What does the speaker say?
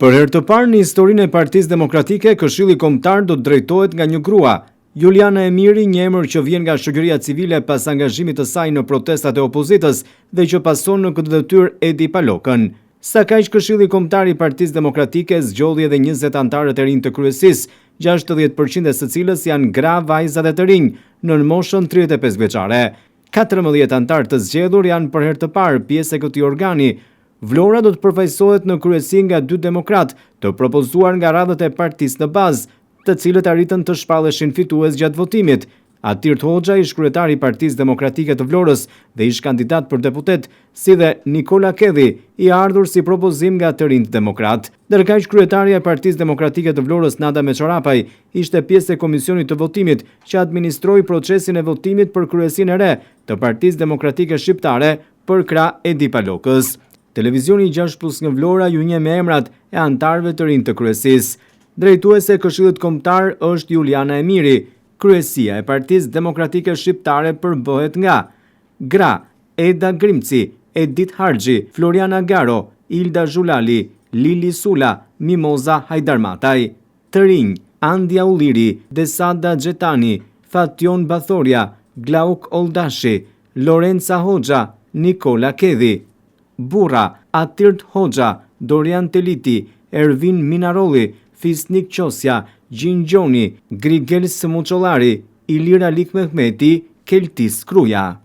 Për herë të parë në historinë e Partisë Demokratike, Këshilli Kombëtar do të drejtohet nga një grua. Juliana Emiri, një emër që vjen nga shoqëria civile pas angazhimit të saj në protestat e opozitës dhe që pason në këtë detyrë Edi Palokën. Sakaq Këshilli Kombëtar i Partisë Demokratike zgjodhi edhe 20 anëtarët e rinj të kryesisë, 60% e së cilës janë gra, vajza dhe të rinj, nën moshën 35 vjeçare. 14 anëtarë të zgjedhur janë për herë të parë pjesë e këtij organi. Vlora do të përfaqësohet në kryesi nga dy demokratë, të propozuar nga radhët e partisë në bazë, të cilët arritën të shpalleshin fitues gjatë votimit. Atirt Hoxha, ish kryetar i Partisë Demokratike të Vlorës dhe ish kandidat për deputet, si dhe Nikola Kedhi, i ardhur si propozim nga të rinjtë demokratë. Ndërkaq kryetarja e Partisë Demokratike të Vlorës Nada Meçorapaj ishte pjesë e komisionit të votimit që administroi procesin e votimit për kryesinë e re të Partisë Demokratike Shqiptare përkrah Edi Palokës. Televizioni 6 plus 1 Vlora ju njeh me emrat e anëtarëve të rinj të kryesisë. Drejtuese e Këshillit Kombëtar është Juliana Emiri. Kryesia e Partisë Demokratike Shqiptare përbëhet nga gra, Eda Grimci, Edit Harxhi, Floriana Garo, Ilda Zhulali, Lili Sula, Mimoza Hajdarmataj. Të rinj, Andia Ulliri, Desada Xhetani, Fatjon Bathoria, Glauk Oldashi, Lorenca Hoxha, Nikola Kedhi. Burra, Atirt Hoxha, Dorian Teliti, Ervin Minarolli, Fisnik Qosja, Gjin Gjoni, Grigels Muçollari, Ilir Alikmehmeti, Keltis Kruja.